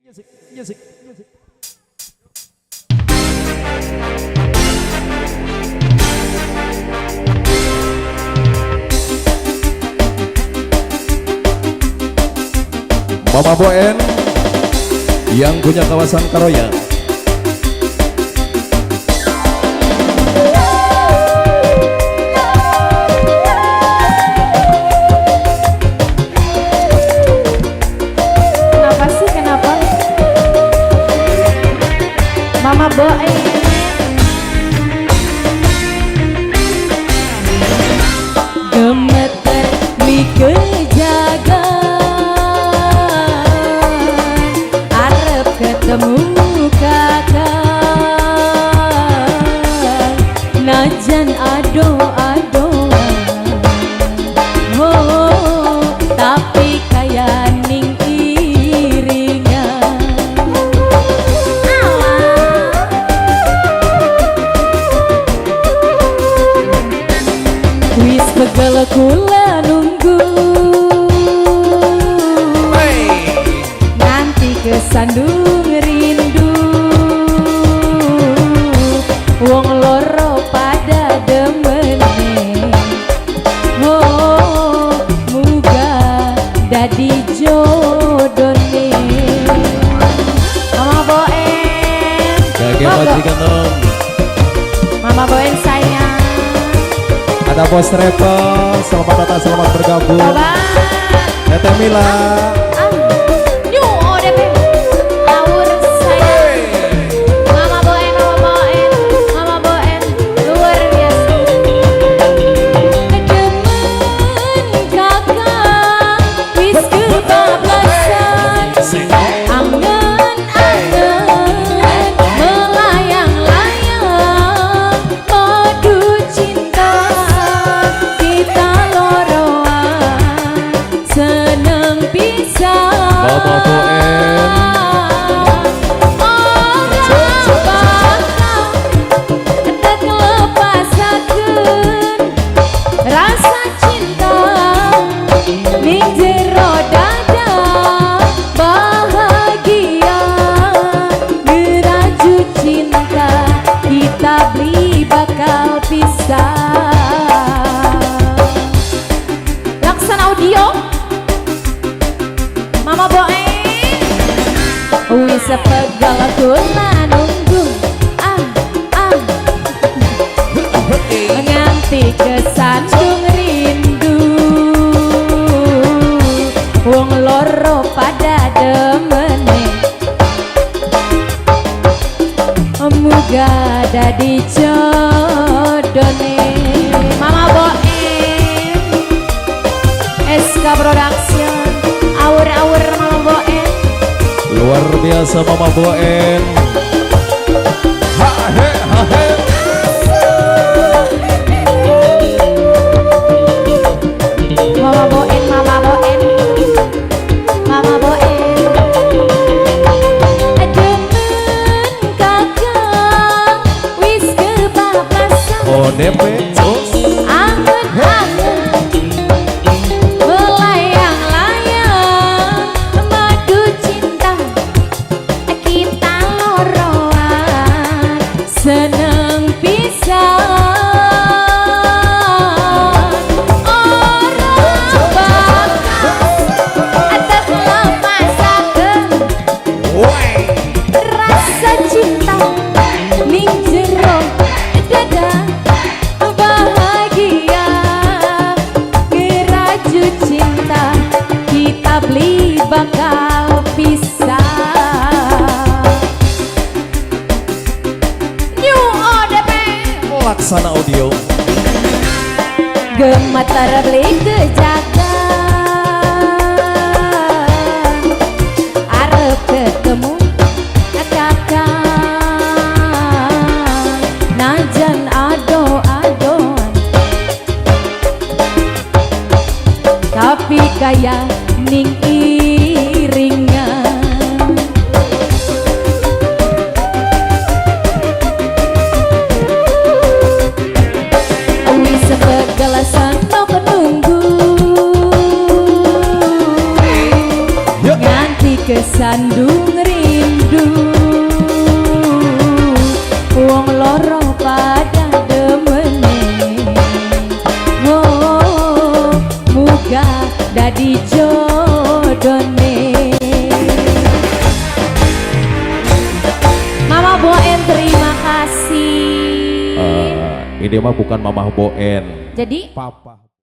Music, music, music. Mama Boen yang punya kawasan Karoya. Kenapa sih, kenapa? Mama Boen gemeter beli kejagaan, arep ketemu kakak, najan ado-adoan, oh tapi kaya ning iringan. Alah. Wis pegel kula nunggu, nganti kesandung rindu, wong loro pada demene, oh muga dadi jodone. Mama Boen, Gage Monggo. majikan om. Mama Boen sayang. Ada Bos Travel, selamat datang, selamat bergabung. Bapak. Teteh Mila. Ah, New ODP Awur sayang. Mama Boen, Mama Boen, Mama Boen, luar biasa. Demen kakak wis kebablasan, angen-angen melayang-layang, madu cinta kita loroan seneng pisan. Mama Boen. Ora bakal tek lepasaken rasa cinta ning jero dada, bahagia ngerajut cinta kita beli bakal pisah. Laksana Audio, Mama Boen. Wis pegel kula nunggu, ah ah, nganti kesandung rindu, wong loro pada demene, muga dadi jodone. Mama Boen, SK Production, awur-awur Mama Boen. Luar biasa Mama Boen. Ha he ha he. Mama Boen, Mama Boen, Mama Boen. Demen kakak wis kebablasan, ODP Jos. Angen-angen melayang-layang, madu cinta kita loroan seneng pisan. Ora bakal tek lepasaken rasa cinta ning jero dada, bahagia ngerajut cinta kita beli bakal pisah. New ODP. Laksana Audio. Gemeter beli kejagaan, arep ketemu kakak, najan ado-adoan, tapi kaya ning iringan. Wis pegel senok nunggu. rindu. Wong loro pada demene. Oh, muga dadi jodone. Mama Boen, terima kasih. Ini mah bukan Mamah Boen. Jadi Papa.